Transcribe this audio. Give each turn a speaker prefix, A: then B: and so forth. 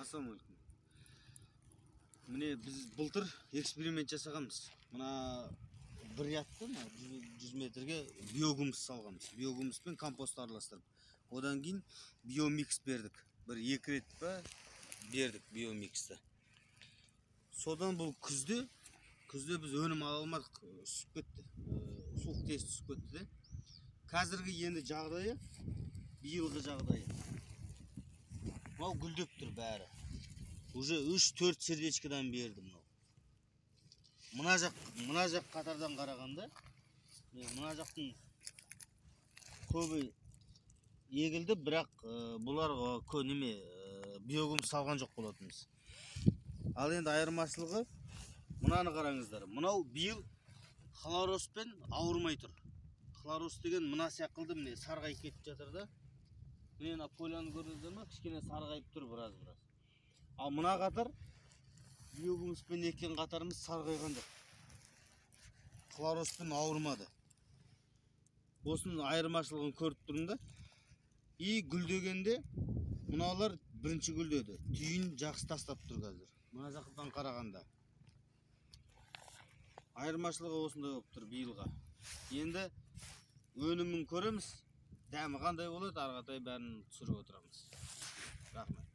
A: Ассалаумағалейкум. Міне, біз былтыр эксперимент жасағанбыз. Мына бір рядты, мына 100 метрге биогумус салғанбыз. Биогумус пен компост араластырып. Одан кейін биомикс бердік. Бір екі рет па бердік биомиксті. Содан бұл күзде біз өнім ала алмадық, үсіп кетті. Суық тез түсіп кетті де. Қазіргі енді жағдайы, биылғы жағдайы. Мынау гүлдеп тұр бәрі. Уже 3-4 сердечкадан берді мынау. Мына жақ қатардан қарағанда, мына жақтың көбі егілді, бірақ бұлар неме биогумус салған жоқ болатынбыз. Ал енді айырмашылығы мынаны қараңыздар. Мынау биыл хлорозбен ауырмай тұр. Хлороз деген мына секілді, міне, сарғайып кетіп жатыр да. Міне, мына поляны көрдіңіздер ма? Кішкене сарғайып тұр біраз-біраз. Ал мына қатар, биогумуспен еккен қатарымыз сарғайған жоқ. Хлорозбен ауырмады. Осының айырмашылығын көріп тұрмын да. И гүлдегенде мыналар бірінші гүлдеді. Түйін жақсы тастап тұр қазір. Мына жақтан қарағанда. Айырмашылығы осындай болып тұр биылға. Енді өнімін көреміз. Дәмі қандай болады, ары қаратай бәрін түсіріп отырамыз. Рахмет.